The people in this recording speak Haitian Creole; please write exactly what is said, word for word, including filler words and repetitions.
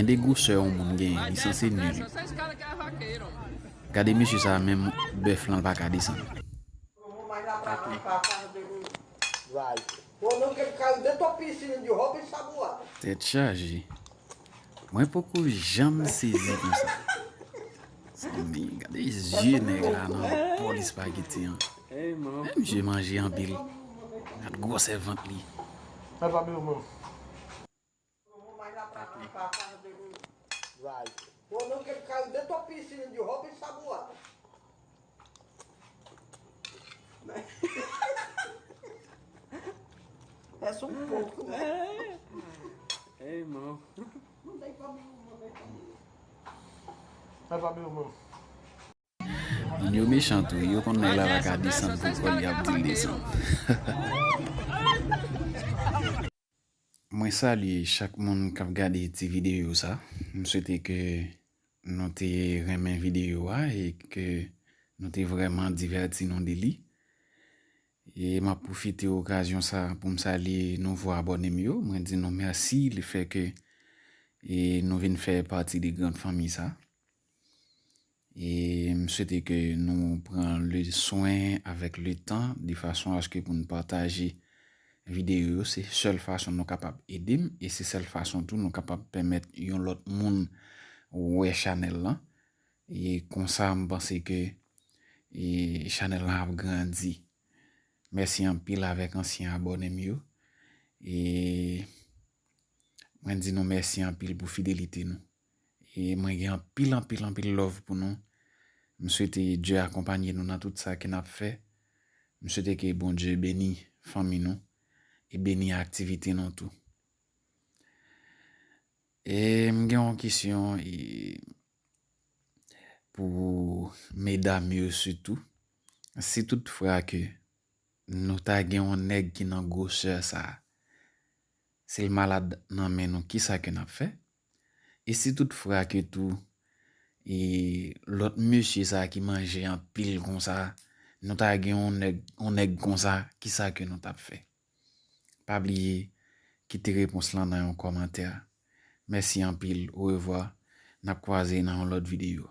Gade gwosè yon moun genyen, li sanse nil. Gade mesye sa, menm bèf lan l pa ka desann. Tèt chaje. Mwen poko janm sezi konsa. Zanmi, gade zye nèg la nan bòl espageti an. Menm je manje anpil. Gad gwosè vant li. Moun yo mechan tou, yo konn nèg la pa ka desann pou kò l, y ap di l desann. Mwen salye chak moun k ap gade ti videyo sa. M swete ke nou te renmen videyo a e ke nou te vrèman divèti nou de li. E m ap pwofite okazyon sa pou m salye nouvo abòne m yo. Mwen di nou mèsi lefètke e nou vin fè pati de gran fanmi sa. E m swete ke nou pran le swen avèk le tan de fason aske pou n pataje videyo yo. Se sèl fason nou kapab ede m e se sèl fason tou nou kapab pèmèt yon lòt moun wè chanèl lan. E konsa, m panse ke e chanèl lan ap grandi. Mèsi anpil avèk ansyen abòne m yo. E mwen di nou mèsi anpil pou fidelite nou. E mwen gen anpil, anpil, anpil love pou nou. M swete Dye akonpanye nou nan tout sa ke n ap fè. M swete ke Bondye beni fanmi nou e beni aktivite nou tou. E m gen yon kesyon e pou medam yo sitou. Si tout fwa ke nou ta gen yon nèg ki nan gwosè sa, si l malad nan men nou, kisa ke n ap fè? E si tout fwa ke tou e lòt mesye sa ki manje anpil konsa, nou ta gen yon nèg, yon nèg konsa, kisa ke nou t ap fè? Pa bliye kite repons lan nan yon kòmantè. Mèsi anpil, orevwa, n ap kwaze nan yon lòt videyo.